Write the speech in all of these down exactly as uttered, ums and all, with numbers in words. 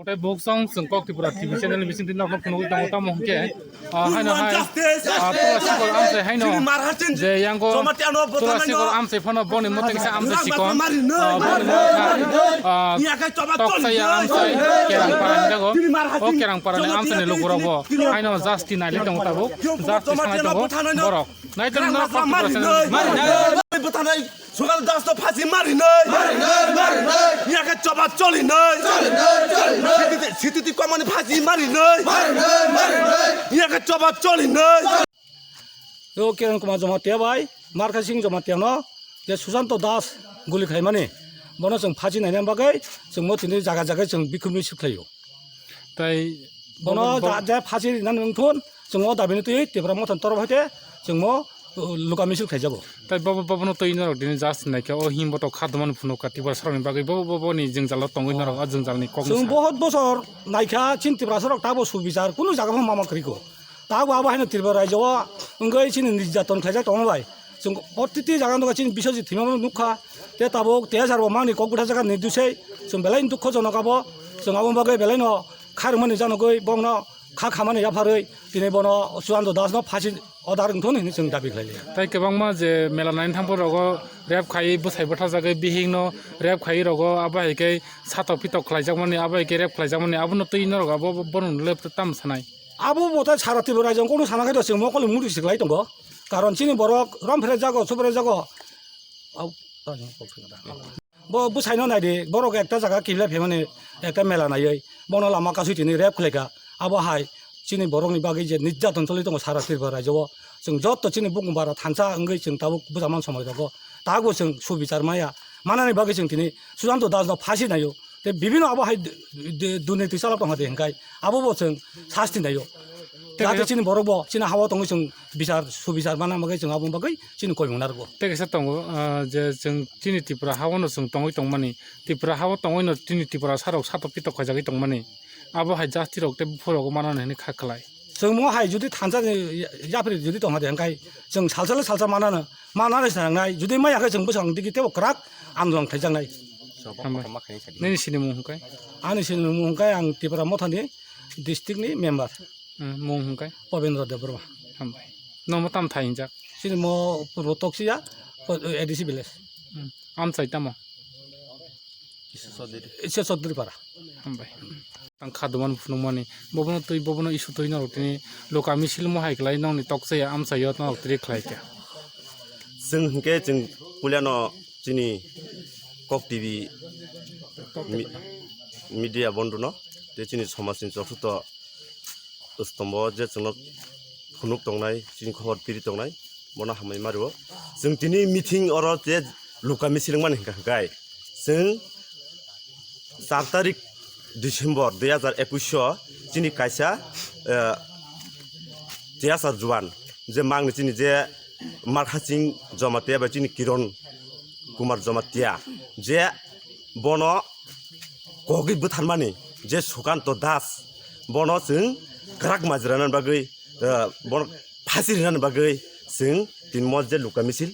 Tei buksong chwng Kok Tripura T V channel ni bising twi nokno phunugwi tongo, tamo hwnkhe, ah, haino hai, ah, Tulasikor Amchai haino je yango Tulasikor Amchai phano boni moteng kisa amchai chikon, ah, boni moteng kha, ah, Toksaya Amchai Kerangpara hinjago. O Kerangpara ni amchai ni lukurok bo haino just nailai tongo tabuk, just sanai tongo borok. Naitok norok Kok Tripura channel. Bwtharnai Sukan Das no phasi marinai. Marinai, marinai. Yaka choba cholinai. Cholinai, cholinai. Sititi, sititi komani phasi marinai. Marinai, marinai. Yaka choba cholinai. O Kiran Kumar Jamatia bai, Markha Singh Jamatia no, je Susanto Das guli khaimani, bono chwng phasi naina bagwi chwng mo tini jaga jaga chwng bikhumni suk khlaio. Tai bono bo-, bo-, ja-, ja phasi rinani wngthun, chwng o dabini twi Tipra Motha ni torof hai te chwng mo, uh, luka misil khaijago. Tai bobo, bobono twi norok dini just naikhe o himbo to kha dwmani phunuk ka Tipra sarokni bagwi bobo, boboni jwngjalo tongwi norok o jwngjalni kok. Chwng bohot bosor naikha chini Tipra sarok tabo subichar kunu jaga pho mama kwrwi ko. Tabo abo haino Tripura rajyo o wngwi chini nirjaton khlaijak tongma bai. Chwng protiti jaga nukha chini Biswajit thwimano nukha. Te tabuk T S R bo mangni kok bwtha jaga ni dusai. Chwng belai dukho jonok abo. Chwng abo bagwi belai no khairokmani janogwi bongno kha khamani yapharwi tini bono Susanto Das no phasi order wngthun hinwi chwng dabi khlai liya. Tai kwbangma je mela naina thangphuru rogo rep khai bwsai bwtha jagwi bihik no rep khai rogo abo hai khe satok pitok khlai jakmani abo hai khe rep khlai jakmani abono twi norok abo bono le tam sanai. Abo bo tai sara Tripura rajyo kono sana khe to chwng mokol mudi siklai tongo. Karon chini borok rom phere jago, su phere jago. Au, au, bo bwsaino nai di, borok ekta jaga kibla phaimani ekta mela naiwi bono lama kasui tini rep khlaikha. Abo hai chini borokni bagwi je nirjaton choli tongo sara Tripura rajyo o. Chwng jotto chini bukung bara thansa wngwi chwng tabuk bwsaman somoi rogo. Tabukbo chwng subichar maya manani bagwi chwng tini Susanto Das no phasi naio. Tei bibino abo hai d-, d-, durniti chalok tongkha de hwnkhe abobo chwng sasti naio. Tei jate kaisa chini borokbo chini hao tongwi chwng bichar subichar mana bagwi chwng aboni bagwi chini koimung narwgo. Tei kaisa tongo, ah, je chwng chini Tripura hao no chwng tongwi tongmani, Tripura hao tongwi no chini Tripura sarok satok pitok khaijagwi tongmani, abo hai jati rok tei buphurok manani hwnwi kha khlai. Chwng mo hai jodi thansa ni ya-, yapri jodi tongha de hwnkhe chwng salsa le salsa manano, manano sanangnai, jodi maya khe chwng bwsang digi tebo kwrak andolon khaijaknai. Hambai. Nini sinimung hwnkhe? Ani sinimung hwnkhe ang Tipra Mothani district ni member. Hmm, mung hwnkhe? Pobendra Debbarma. Hambai. Nomo tam thai hinjak? Chini mo Purbo Toksiya, A D C village. Hmm. Amchai tamo? Isha Chaudhary para. Hambai. Tang kha dwmani phunukmani. Bobono twi, bobono issue twi norok tini luka misil mo hai khlai nokni Toksaya Amchaio norok twi khlai kha. Chwng hwnkhe chwng puilano chini Kok T V mi-, media bondhono tei chini somajni joto stombo je chwngno phunuk tongnai, chini khobor piri tongnai, bono hambai mario. Chwng tini meeting oro je luka misil wngmani hwnkha hwnkhe chwng char tarik December dui hazar ekush o chini kaisa, eh, tiyasar juan je mangni chini je Markhasing Jamatia bai chini Kiran Kumar Jamatia je bono kogwi bwtharmani je Sukanto Das bono chwng kwrak majra nani bagwi, eh, bono phasi rinani bagwi chwng tini mo je luka misil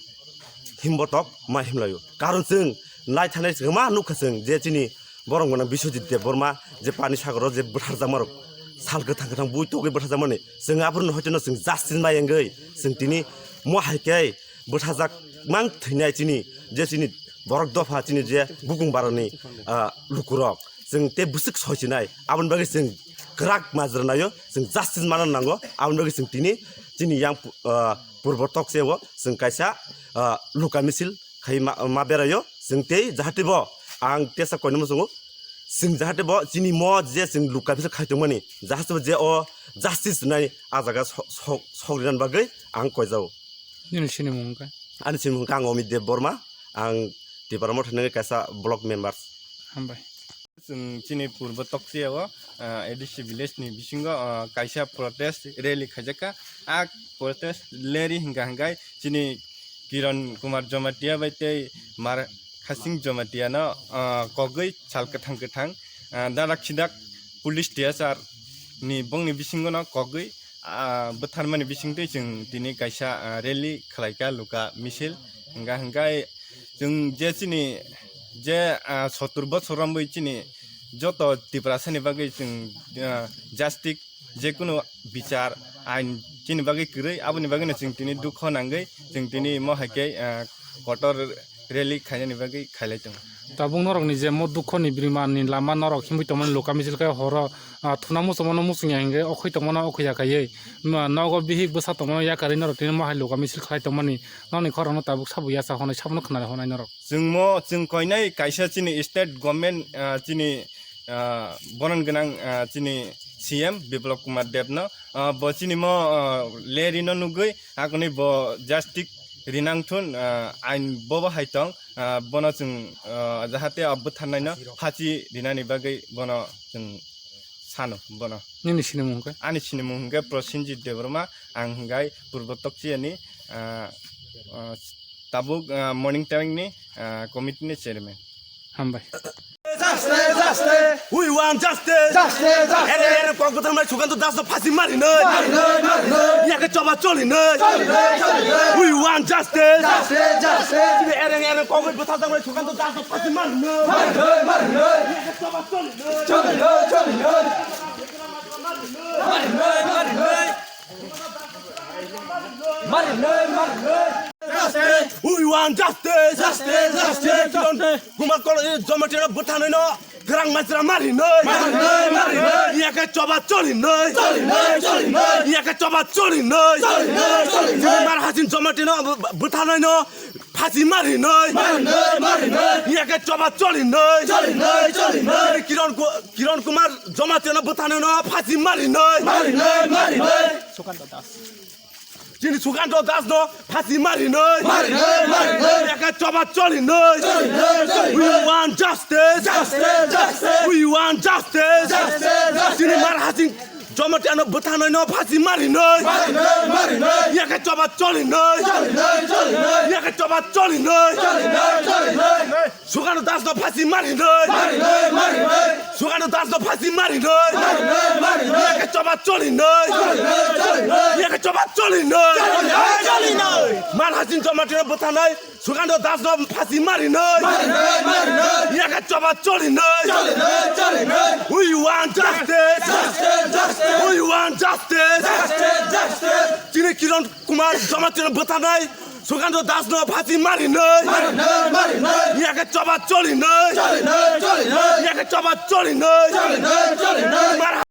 himbotok ma himlaio. Karon chwng naithanai chwngma nukha chwng je chini borok gwnang Biswajit Debbarma je pani sagoro je bwtharjakmarok sal kwthang kwthang bui togwi bwtharjakmani chwng aborokno hoitono chwng justice mai wngwi chwng tini mo hai khe bwthajak mang thwinai chini je chini borok dopha chini je bukung barani, ah, lukurok chwng tei bwswk soisinai aboni bagwi chwng kwrak majra naio chwng justice mana nango aboni bagwi chwng tini chini yang, ah, Purbo Tokseo chwng kaisa, ah, luka misil khai ma, ma beraio chwng tei jahate bo ang tesa koinwi muchungo chwng jahate bo chini mo je chwng luka misil khai tongmani jahate bo je o justice nai a jaga sok, sok, sok rinani bagwi ang koijao. Nini sinimung hwnkhe? Ani sinimung hwnkhe ang Amit Deb Borma, ang Tipra Motha ni kaisa block member. Hambai. Chwng chini Purbo Toksiya o, ah, A D C village ni bisingo, ah, kaisa protest rally khaijakha. A protest rally hwnkha hwnkhe chini Kiran Kumar Jamatia bai tei Mar Khasing Jamatia no, ah, kogwi sal kwthang kwthang, ah, darak sidak police T S R ni bongni bisingo no kogwi, ah, bwtharmani bisingtwi chwng tini kaisa, ah, rally khlaikha luka misil. Hwnkha hwnkhe chwng je chini je, ah, sottur bosor romwi chini joto Tiprasani bagwi chwng, ah, justice, jekunu bichar, ain chini bagwi kwrwi, aboni bagwino chwng tini dukho nangwi chwng tini mo hai khe, ah, kotor rally khainani bagwi khailai tongo. Tabuk norokni je mo dukhoni bwrwimani lama norok himwi tongmani luka misil khe horo, ah, thuna muchungmano muchungya hinkhe okhoi tongmano okhoya khaiwi, ma, nogo bihik bwsa tongmano yakarwi norok tini mo hai luka misil khlai tongmani nokni khorokno tabuk sabo yacha hwnwi sabono khwnari hwnai norok. Chwngmo chwng koinai kaisa chini state government, ah, chini, ah, bonon gwnang, ah, chini C M Biplab Kumar Debno, ah, bo chini mo, ah, lerino nugwi akoni bo justice rinang thun, ah, ain bobo hai tong, ah, bono chwng, ah, jahate o bwtharnaino phachi rinani bagwi bono chwng sano bono. Nini sinimung hwnkhe? Ani sinimung hwnkhe Prosenjit Debbarma, ang hwnkhe Purbo Tokchiyani, ah, ah, tabuk, ah, monitoring ni, ah, committee ni chairman. Hambai. Justice, justice. We want justice. Justice, justice. Ere, ere, kok bwthar mai Sukanta Das no phasi mari noi. Mari noi, mari noi. Yake choba choli noi. Choli noi, choli noi. We want justice. Justice, justice. Ere, ere, kok bwthar mai Sukanta Das no phasi mari noi. Mari noi, mari noi. Yake choba choli noi. Choli noi, choli noi. Mari noi, mari noi. Mari noi, mari noi. Justice. We want justice. Justice, justice, justice. Kumar Kol-, eh, Jamatia no bwtharnai no kwrang majra mari noi. Mari noi, mari noi. Yake choba choli noi. Choli noi, choli noi. Yake choba choli noi. Choli noi, choli noi. Mar Hasin Jamatia no bwtharnai no phasi mari noi. Mari noi, mari noi. Yake choba choli noi. Choli noi, choli noi. Kiron Ku-, Kiron Kumar Jamatia no bwtharnai no phasi mari noi. Mari noi, mari noi. Chini Sukanta Das no phasi mari noi. Mari noi, mari noi. Yake choba choli noi. Choli noi, choli noi. We want justice. Justice, justice. We want justice. Justice, justice. Chini Mar Hasin Jamatia no bwtharnai no phasi mari noi. Mari noi, mari noi. Yake choba choli noi. Choli noi, choli noi. Yake choba choli noi. Choli noi, choli noi. Sukanta Das no phasi mari noi. Mari noi, mari noi. Sukanta Das no phasi mari noi. Mari noi, mari noi. Yake choba choli noi. Choli noi, choli noi. Yake choba choli noi. Choli noi, choli noi. Mar Hasin Jamatia no bwtharnai Sukanta Das no phasi mari noi. Mari noi, mari noi. Yake choba choli noi. Choli noi, choli noi. We want justice. Justice, justice. We want justice. Justice, justice. Chini Kiron Kumar Jamatia no bwtharnai Sukanta Das no phasi mari noi. Mari noi, mari noi. Yake choba choli noi. Choli noi, choli noi. Yake choba choli noi. Choli noi, choli noi. Mar